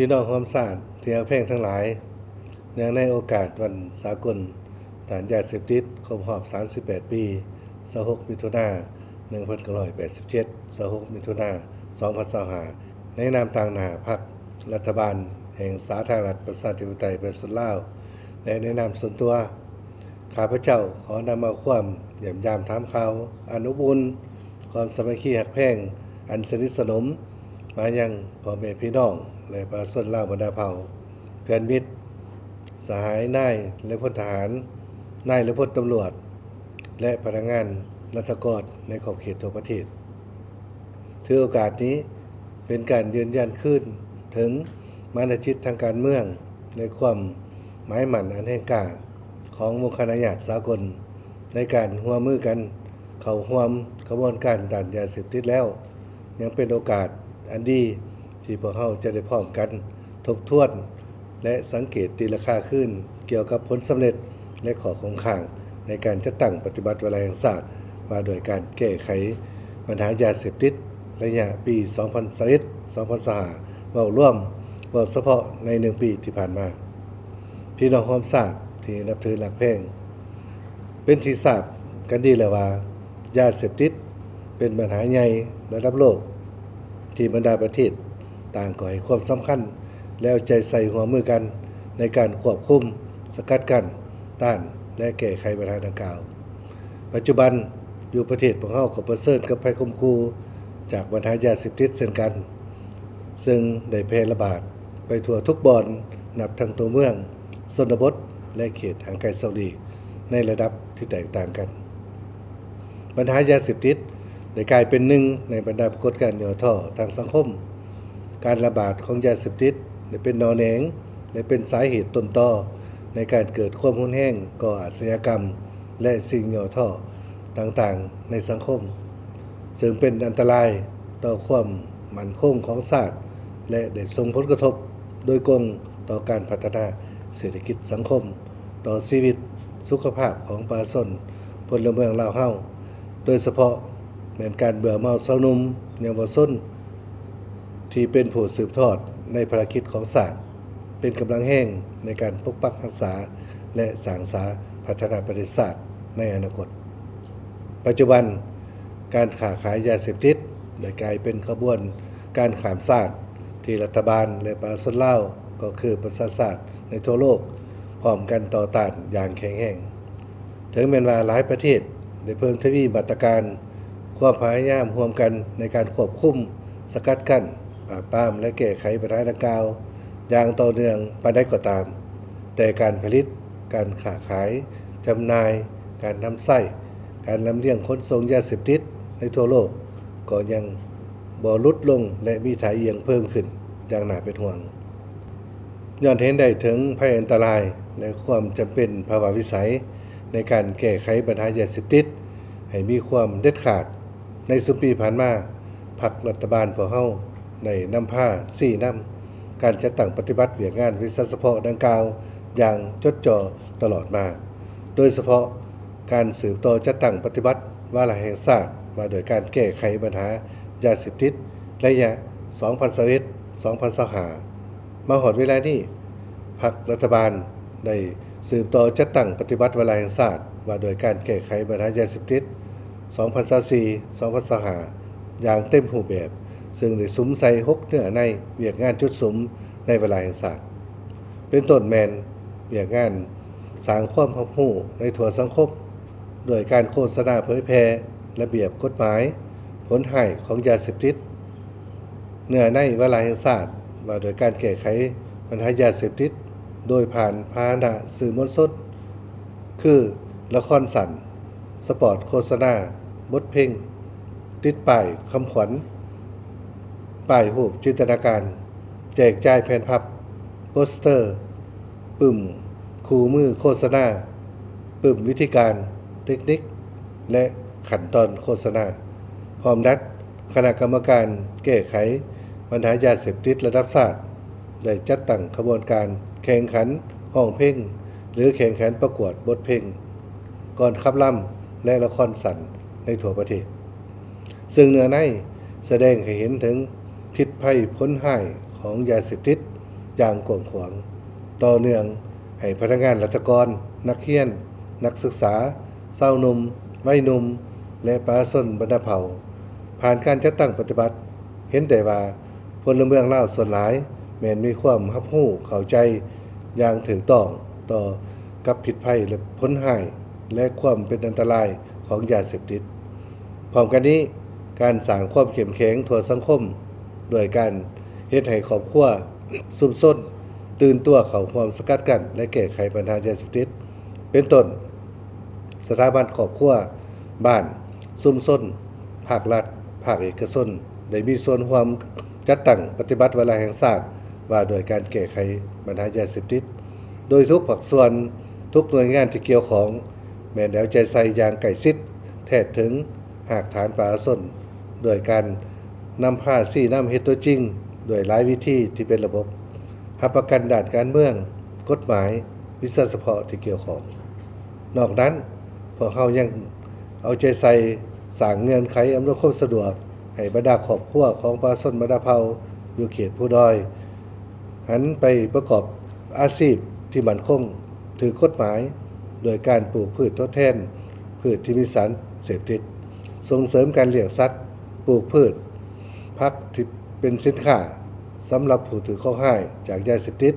ພີ່ນ້ອງຮ່ວມຊາດທີ່ຮັກແພງທັງຫຼາຍ, ເນື່ອງໃນໂອກາດວັນສາກົນຕ້ານຢາເສບຕິດຄົບຮອບສາມສິບແປດປີ, ຊາວຫົກ ມິຖຸນາ ໜຶ່ງພັນເກົ້າຮ້ອຍແປດສິບເຈັດ ຊາວຫົກ ມິຖຸນາ ສອງພັນຊາວຫ້າ ໃນນາມຕາງໜ້າພັກ, ລັດຖະບານແຫ່ງສາທາລະນະລັດ ປະຊາທິປະໄຕ ປະຊາຊົນລາວ ແລະ ໃນນາມສ່ວນຕົວ, ຂ້າພະເຈົ້າຂໍນຳເອົາຄວາມຢ້ຽມຢາມຖາມຂ່າວອັນອົບອຸ່ນ, ຄວາມສາມັກຄີຮັກແພງອັນສະໜິດສະໜົມມາຍັງພໍ່ແມ່ພີ່ນ້ອງ ແລະ ປະຊາຊົນລາວບັນດາເຜົ່າ, ເພື່ອນມິດ, ສະຫາຍນາຍ ແລະ ພົນທະຫານ, ນາຍ ແລະ ພົນຕຳຫຼວດ ແລະ ພະນັກງານລັດຖະກອນໃນຂອບເຂດທົ່ວປະເທດ. ຖືໂອກາດນີ້ເປັນການຢືນຢັນຄືນເຖິງມານະຈິດທາງການເມືອງ ແລະ ຄວາມໝາຍໝັ້ນອັນແຮງກ້າຂອງໝູ່ຄະນະຍາດສາກົນ ໃນການຮ່ວມມືກັນເຂົ້າຮ່ວມຂະບວນການຕ້ານຢາເສບຕິດແລ້ວ, ຍັງເປັນໂອກາດອັນດີທີ່ພວກເຮົາຈະໄດ້ພ້ອມກັນທົບທວນ ແລະ ສັງເກດຕີລາຄາຄືນກ່ຽວກັບຜົນສຳເລັດ ແລະ ຂໍ້ຄົງຄ້າງໃນການຈັດຕັ້ງປະຕິບັດວາລະແຫ່ງຊາດວ່າດ້ວຍການແກ້ໄຂບັນຫາຢາເສບຕິດໄລຍະປີສອງພັນຊາວເອັດ ສອງພັນຊາວຫ້າ ເວົ້າລວມ, ເວົ້າສະເພາະໃນໜຶ່ງປີທີ່ຜ່ານມາ. ພີ່ນ້ອງຮ່ວມຊາດທີ່ນັບຖືຮັກແພງ, ເປັນທີ່ຊາບກັນດີແລ້ວວ່າ ຢາເສບຕິດເປັນບັນຫາໃຫຍ່ລະດັບໂລກ ທີ່ບັນດາປະເທດຕ່າງກໍໃຫ້ຄວາມສຳຄັນ ແລະ ເອົາໃຈໃສ່ຮ່ວມມືກັນໃນການຄວບຄຸມ, ສະກັດກັ້ນ, ຕ້ານ ແລະ ແກ້ໄຂບັນຫາດັ່ງກ່າວ. ປັດຈຸບັນຢູ່ປະເທດພວກເຮົາກໍປະເຊີນກັບໄພຂົ່ມຂູ່ຈາກບັນຫາຢາເສບຕິດເຊັ່ນກັນ, ເຊິ່ງໄດ້ແຜ່ລະບາດໄປທົ່ວທຸກບ່ອນ, ນັບທັງຕົວເມືອງ, ຊົນນະບົດ ແລະ ເຂດຫ່າງໄກສອກຫຼີກ ໃນລະດັບທີ່ແຕກຕ່າງກັນ. ບັນຫາຢາເສບຕິດໄດ້ກາຍເປັນໜຶ່ງໃນບັນດາປາກົດການຫຍໍ້ທໍ້ທາງສັງຄົມ. ການລະບາດຂອງຢາເສບຕິດໄດ້ເປັນໜໍ່ແໜງ ແລະ ເປັນສາເຫດຕົ້ນຕໍໃນການເກີດຄວາມຮຸນແຮງ, ກໍ່ອາຊະຍາກຳ ແລະ ສິ່ງຫຍໍ້ທໍ້ຕ່າງໆໃນສັງຄົມ, ເຊິ່ງເປັນອັນຕະລາຍຕໍ່ຄວາມໝັ້ນຄົງຂອງຊາດ ແລະ ໄດ້ສົ່ງຜົນກະທົບໂດຍກົງຕໍ່ການພັດທະນາເສດຖະກິດສັງຄົມ, ຕໍ່ຊີວິດສຸຂະພາບຂອງປະຊາຊົນພົນລະເມືອງລາວເຮົາ, ໂດຍສະເພາະແມ່ນການເບື່ອເມົາຊາວໜຸ່ມເຍົາວະຊົນ ທີ່ເປັນຜູ້ສືບທອດໃນພາລະກິດຂອງຊາດ, ເປັນກຳລັງແຮງໃນການປົກປັກຮັກສາ ແລະ ສ້າງສາພັດທະນາປະເທດຊາດໃນອະນາຄົດ. ປັດຈຸບັນ, ການຄ້າຂາຍຢາເສບຕິດໄດ້ກາຍເປັນຂະບວນການຂ້າມຊາດ ທີ່ລັດຖະບານ ແລະ ປະຊາຊົນລາວ ກໍຄືປະຊາຊາດໃນທົ່ວໂລກ ພ້ອມກັນຕໍ່ຕ້ານຢ່າງແຂງແຮງ. ເຖິງແມ່ນວ່າຫຼາຍປະເທດໄດ້ເພີ່ມທະວີມາດຕະການ, ຄວາມພະຍາຍາມຮ່ວມກັນໃນການຄວບຄຸມ, ສະກັດກັ້ນ, ປາບປາມ ແລະ ແກ້ໄຂບັນຫາດັ່ງກ່າວຢ່າງຕໍ່ເນື່ອງປານໃດກໍຕາມ, ແຕ່ການຜະລິດ, ການຄ້າຂາຍ, ຈຳໜ່າຍ, ການນຳໃຊ້, ການລຳລຽງຂົນສົ່ງຢາເສບຕິດໃນທົ່ວໂລກກໍຍັງບໍ່ຫຼຸດລົງ ແລະ ມີທ່າອ່ຽງເພີ່ມຂຶ້ນຢ່າງໜ້າເປັນຫ່ວງ. ຍ້ອນເຫັນໄດ້ເຖິງໄພອັນຕະລາຍ ແລະ ຄວາມຈຳເປັນພາວະວິໄສໃນການແກ້ໄຂບັນຫາຢາເສບຕິດໃຫ້ມີຄວາມເດັດຂາດ, ໃນຊຸມປີຜ່ານມາ, ພັກລັດຖະບານພວກເຮົາໄດ້ນຳພາຊີ້ນຳການຈັດຕັ້ງປະຕິບັດວຽກງານວິຊາສະເພາະດັ່ງກ່າວຢ່າງຈົດຈໍ່ຕະຫຼອດມາ, ໂດຍສະເພາະການສືບຕໍ່ຈັດຕັ້ງປະຕິບັດວາລະແຫ່ງຊາດວ່າດ້ວຍການແກ້ໄຂບັນຫາຢາເສບຕິດໄລຍະສອງພັນຊາວເອັດ ສອງພັນຊາວຫ້າ ມາຮອດເວລານີ້, ພັກລັດຖະບານໄດ້ສືບຕໍ່ຈັດຕັ້ງປະຕິບັດວາລະແຫ່ງຊາດວ່າດ້ວຍການແກ້ໄຂບັນຫາຢາເສບຕິດ ສອງພັນຊາວສີ່ ສອງພັນຊາວຫ້າ ຢ່າງເຕັມຮູບແບບ, ເຊິ່ງໄດ້ສຸມໃສ່ຫົກເນື້ອໃນວຽກງານຈຸດສຸມໃນວາລະແຫ່ງຊາດ, ເປັນຕົ້ນແມ່ນວຽກງານສ້າງຄວາມຮັບຮູ້ໃນທົ່ວສັງຄົມ ດ້ວຍການໂຄສະນາເຜີຍແຜ່ລະບຽບກົດໝາຍຜົນຮ້າຍຂອງຢາເສບຕິດ, ເນື້ອໃນວາລະແຫ່ງຊາດວ່າດ້ວຍການແກ້ໄຂບັນຫາຢາເສບຕິດໂດຍຜ່ານພາຫະນະສື່ມວນຊົນ ຄື ລະຄອນສັ້ນ, ສະປອດໂຄສະນາ, ບົດເພງ, ຕິດປ້າຍຄຳຂວັນ, ປ້າຍຮູບຈິນຕະນາການ, ແຈກຈ່າຍແຜ່ນພັບ, ໂປສເຕີ, ປຶ້ມຄູ່ມືໂຄສະນາ, ປຶ້ມວິທີການ, ເຕັກນິກ ແລະ ຂັ້ນຕອນໂຄສະນາ, ພ້ອມທັງຄະນະກຳມະການແກ້ໄຂບັນຫາຢາເສບຕິດລະດັບຊາດ ໄດ້ຈັດຕັ້ງຂະບວນການແຂ່ງຂັນຮ້ອງເພງ ຫຼື ແຂ່ງຂັນປະກວດບົດເພງ, ກອນຂັບລຳ ແລະ ລະຄອນສັ້ນໃນທົ່ວປະເທດ. ເຊິ່ງເນື້ອໃນສະແດງໃຫ້ເຫັນເຖິງພິດໄພຜົນຮ້າຍຂອງຢາເສບຕິດ ຢ່າງກວ້າງຂວາງ, ຕໍ່ເນື່ອງໃຫ້ພະນັກງານລັດຖະກອນ, ນັກຮຽນ, ນັກສຶກສາ, ຊາວໜຸ່ມ, ໄວໜຸ່ມ ແລະ ປະຊາຊົນບັນດາເຜົ່າ ຜ່ານການຈັດຕັ້ງປະຕິບັດ ເຫັນໄດ້ວ່າ ພົນລະເມືອງລາວສ່ວນຫຼາຍແມ່ນມີຄວາມຮັບຮູ້ເຂົ້າໃຈຢ່າງຖືກຕ້ອງຕໍ່ກັບພິດໄພ ແລະ ຜົນຮ້າຍ ແລະ ຄວາມເປັນອັນຕະລາຍຂອງຢາເສບຕິດ. ພ້ອມກັນນີ້, ການສ້າງຄວາມເຂັ້ມແຂງທົ່ວສັງຄົມ ດ້ວຍການເຮັດໃຫ້ຄອບຄົວ, ຊຸມຊົນ ຕື່ນຕົວເຂົ້າຮ່ວມສະກັດກັ້ນ ແລະ ແກ້ໄຂບັນຫາຢາເສບຕິດ ເປັນຕົ້ນ ສະຖາບັນຄອບຄົວ, ບ້ານ, ຊຸມຊົນ, ພາກລັດ, ພາກເອກະຊົນ ໄດ້ມີສ່ວນຮ່ວມຈັດຕັ້ງປະຕິບັດວາລະແຫ່ງຊາດວ່າດ້ວຍການແກ້ໄຂບັນຫາຢາເສບຕິດ, ໂດຍທຸກພາກສ່ວນ, ທຸກໜ່ວຍງານທີ່ກ່ຽວຂ້ອງ ແມ່ນໄດ້ເອົາໃຈໃສ່ຢ່າງໃກ້ຊິດ, ແທດເຖິງຮາກຖານປະຊາຊົນ ດ້ວຍການນຳພາຊີ້ນຳເຮັດຕົວຈິງ ດ້ວຍຫຼາຍວິທີທີ່ເປັນລະບົບ, ຮັບປະກັນດ້ານການເມືອງ, ກົດໝາຍ, ວິຊາສະເພາະທີ່ກ່ຽວຂ້ອງ. ນອກນັ້ນ, ພວກເຮົາຍັງເອົາໃຈໃສ່ສ້າງເງື່ອນໄຂອຳນວຍຄວາມສະດວກໃຫ້ບັນດາຄອບຄົວຂອງປະຊາຊົນບັນດາເຜົ່າຢູ່ເຂດພູດອຍ ຫັນໄປປະກອບອາຊີບທີ່ໝັ້ນຄົງ, ຖືກກົດໝາຍ ໂດຍການປູກພືດທົດແທນພືດທີ່ມີສານເສບຕິດ, ສົ່ງເສີມການລ້ຽງສັດ, ປູກພືດ, ຜັກທີ່ເປັນສິນຄ້າສຳລັບຜູ້ຖືກເຄາະຮ້າຍຈາກຢາເສບຕິດ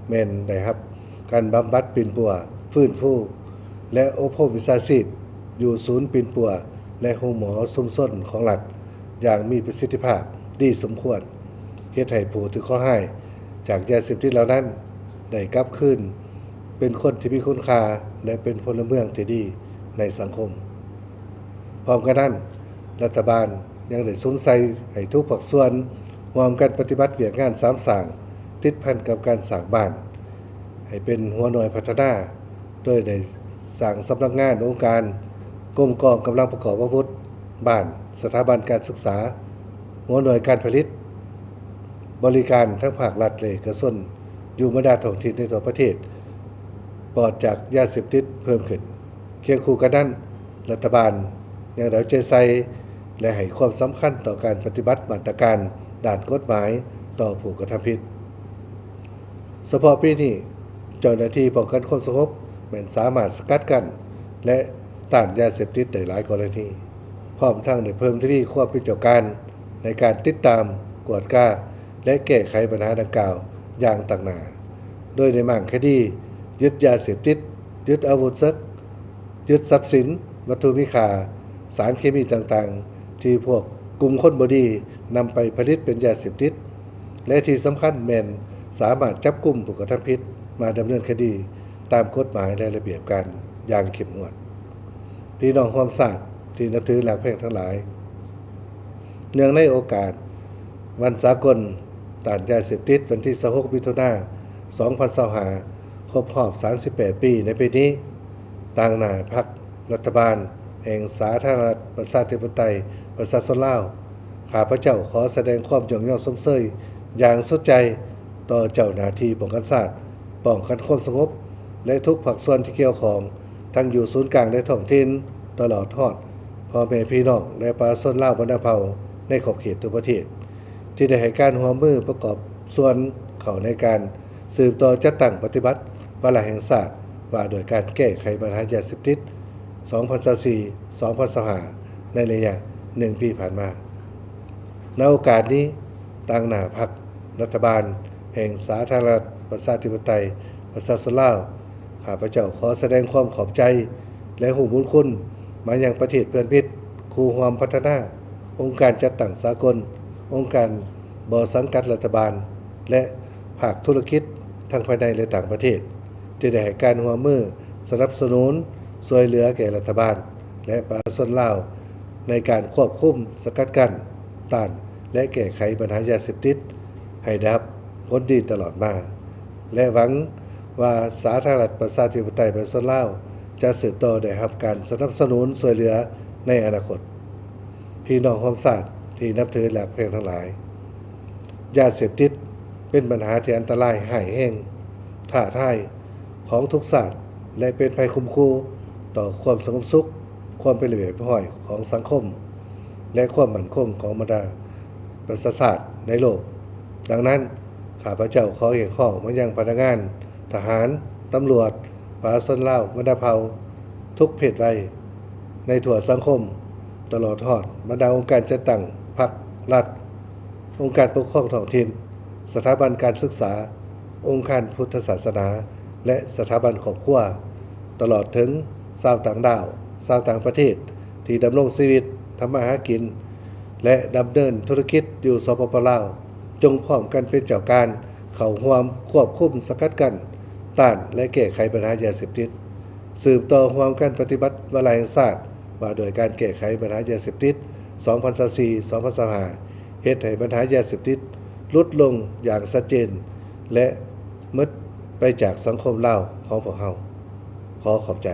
ແມ່ນໄດ້ຮັບການບຳບັດປິ່ນປົວ, ຟື້ນຟູ ແລະ ອົບຮົມວິຊາຊີບ ຢູ່ສູນປິ່ນປົວ ແລະ ໂຮງໝໍຊຸມຊົນຂອງລັດ ຢ່າງມີປະສິດທິພາບດີສົມຄວນ, ເຮັດໃຫ້ຜູ້ຖືກເຄາະຮ້າຍຈາກຢາເສບຕິດເຫຼົ່ານັ້ນ ໄດ້ກັບຄືນເປັນຄົນທີ່ມີຄຸນຄ່າ ແລະ ເປັນພົນລະເມືອງທີ່ດີໃນສັງຄົມ. ພ້ອມກັນນັ້ນ, ລັດຖະບານຍັງໄດ້ສຸມໃສ່ໃຫ້ທຸກພາກສ່ວນຮ່ວມກັນປະຕິບັດວຽກງານສາມສ້າງ ຕິດພັນກັບການສ້າງບ້ານ ໃຫ້ເປັນຫົວໜ່ວຍພັດທະນາ ໂດຍໄດ້ສ້າງສຳນັກງານ, ອົງການ, ກົມກອງກຳລັງປະກອບອາວຸດ, ບ້ານ, ສະຖາບັນການສຶກສາ, ຫົວໜ່ວຍການຜະລິດ, ບໍລິການທັງພາກລັດ ແລະ ເອກະຊົນ ຢູ່ບັນດາທ້ອງຖິ່ນໃນທົ່ວປະເທດ ປອດຈາກຢາເສບຕິດເພີ່ມຂຶ້ນ. ຄຽງຄູ່ກັນນັ້ນ, ລັດຖະບານຍັງໄດ້ເອົາໃຈໃສ່ ແລະ ໃຫ້ຄວາມສຳຄັນຕໍ່ການປະຕິບັດມາດຕະການດ້ານກົດໝາຍຕໍ່ຜູ້ກະທຳຜິດ. ສະເພາະປີນີ້, ເຈົ້າໜ້າທີ່ປ້ອງກັນຄວາມສະຫງົບແມ່ນສາມາດສະກັດກັ້ນ ແລະ ຕ້ານຢາເສບຕິດໄດ້ຫຼາຍກໍລະນີ, ພ້ອມທັງໄດ້ເພີ່ມທະວີຄວາມເປັນເຈົ້າການໃນການຕິດຕາມ, ກວດກາ ແລະ ແກ້ໄຂບັນຫາດັ່ງກ່າວຢ່າງຕັ້ງໜ້າ, ໂດຍໄດ້ມ້າງຄະດີ, ຍຶດຢາເສບຕິດ, ຍຶດອາວຸດເສິກ, ຍຶດຊັບສິນ, ວັດຖຸມີຄ່າ, ສານເຄມີຕ່າງໆ ທີ່ພວກກຸ່ມຄົນບໍ່ດີນຳໄປຜະລິດເປັນຢາເສບຕິດ ແລະ ທີ່ສຳຄັນແມ່ນສາມາດຈັບກຸມຜູ້ກະທຳຜິດມາດຳເນີນຄະດີຕາມກົດໝາຍ ແລະ ລະບຽບການຢ່າງເຂັ້ມງວດ. ພີ່ນ້ອງຮ່ວມຊາດທີ່ນັບຖືຮັກແພງທັງຫຼາຍ, ເນື່ອງໃນໂອກາດວັນສາກົນຕ້ານຢາເສບຕິດ ວັນທີຊາວຫົກ ມິຖຸນາ ສອງພັນຊາວຫ້າ ຄົບຮອບສາມສິບແປດປີໃນປີນີ້, ຕາງໜ້າພັກ ລັດຖະບານແຫ່ງສາທາລະນະລັດ ປະຊາທິປະໄຕ ປະຊາຊົນລາວ, ຂ້າພະເຈົ້າຂໍສະແດງຄວາມຍົກຍ້ອງຊົມເຊີຍຢ່າງສຸດໃຈຕໍ່ເຈົ້າໜ້າທີ່ປ້ອງກັນຊາດ, ປ້ອງກັນຄວາມສະຫງົບ ແລະ ທຸກພາກສ່ວນທີ່ກ່ຽວຂ້ອງ, ທັງຢູ່ສູນກາງ ແລະ ທ້ອງຖິ່ນ, ຕະຫຼອດຮອດພໍ່ແມ່ພີ່ນ້ອງ ແລະ ປະຊາຊົນລາວບັນດາເຜົ່າໃນຂອບເຂດທົ່ວປະເທດ ທີ່ໄດ້ໃຫ້ການຮ່ວມມືປະກອບສ່ວນເຂົ້າໃນການ ສືບຕໍ່ຈັດຕັ້ງປະຕິບັດວາລະແຫ່ງຊາດວ່າດ້ວຍການແກ້ໄຂບັນຫາຢາເສບຕິດ ສອງພັນຊາວສີ່ ສອງພັນຊາວຫ້າ ໃນໄລຍະໜຶ່ງປີຜ່ານມາ. ໃນໂອກາດນີ້, ຕາງໜ້າພັກລັດຖະບານແຫ່ງສາທາລະນະລັດ ປະຊາທິປະໄຕ ປະຊາຊົນລາວ, ຂ້າພະເຈົ້າຂໍສະແດງຄວາມຂອບໃຈ ແລະ ຮູ້ບຸນຄຸນມາຍັງປະເທດເພື່ອນມິດ, ຄູ່ຮ່ວມພັດທະນາ, ອົງການຈັດຕັ້ງສາກົນ, ອົງການບໍ່ສັງກັດລັດຖະບານ ແລະ ພາກທຸລະກິດທັງພາຍໃນ ແລະ ຕ່າງປະເທດ ທີ່ໄດ້ໃຫ້ການຮ່ວມມືສະໜັບສະໜູນຊ່ວຍເຫຼືອແກ່ລັດຖະບານ ແລະ ປະຊາຊົນລາວ ໃນການຄວບຄຸມ, ສະກັດກັ້ນ, ຕ້ານ ແລະ ແກ້ໄຂບັນຫາຢາເສບຕິດໃຫ້ໄດ້ຮັບຜົນດີຕະຫຼອດມາ ແລະ ຫວັງວ່າສາທາລະນະລັດ ປະຊາທິປະໄຕ ປະຊາຊົນລາວ ຈະສືບຕໍ່ໄດ້ຮັບການສະໜັບສະໜູນຊ່ວຍເຫຼືອໃນອະນາຄົດ. ພີ່ນ້ອງຮ່ວມຊາດທີ່ນັບຖືຮັກແພງທັງຫຼາຍ, ຢາເສບຕິດເປັນບັນຫາທີ່ອັນຕະລາຍຮ້າຍແຮງ, ທ້າທາຍຂອງທຸກຊາດ ແລະ ເປັນໄພຂົ່ມຂູ່ຕໍ່ຄວາມສະຫງົບສຸກ, ຄວາມເປັນລະບຽບຮຽບຮ້ອຍຂອງສັງຄົມ ແລະ ຄວາມໝັ້ນຄົງຂອງບັນດາປະຊາຊາດໃນໂລກ. ດັ່ງນັ້ນ, ຂ້າພະເຈົ້າຂໍຮຽກຮ້ອງມາຍັງພະນັກງານ, ທະຫານ, ຕຳຫຼວດ, ປະຊາຊົນລາວບັນດາເຜົ່າທຸກເພດໄວໃນທົ່ວສັງຄົມ, ຕະຫຼອດຮອດບັນດາອົງການຈັດຕັ້ງພັກລັດ, ອົງການປົກຄອງທ້ອງຖິ່ນ, ສະຖາບັນການສຶກສາ, ອົງການພຸດທະສາສະໜາ ແລະ ສະຖາບັນຄອບຄົວ, ຕະຫຼອດເຖິງຊາວຕ່າງດ້າວ, ຊາວຕ່າງປະເທດ ທີ່ດຳລົງຊີວິດ, ທຳມາຫາກິນ ແລະ ດຳເນີນທຸລະກິດຢູ່ ສປປ ລາວ, ຈົ່ງພ້ອມກັນເປັນເຈົ້າການເຂົ້າຮ່ວມຄວບຄຸມ, ສະກັດກັ້ນ, ຕ້ານ ແລະ ແກ້ໄຂບັນຫາຢາເສບຕິດ, ສືບຕໍ່ຮ່ວມກັນປະຕິບັດວາລະແຫ່ງຊາດວ່າດ້ວຍການແກ້ໄຂບັນຫາຢາເສບຕິດ ສອງພັນຊາວສີ່ ສອງພັນຊາວຫ້າ ເຮັດໃຫ້ບັນຫາຢາເສບຕິດຫຼຸດລົງຢ່າງຊັດເຈນ ແລະ ໝົດໄປຈາກສັງຄົມລາວຂອງພວກເຮົາ. ຂໍຂອບໃຈ.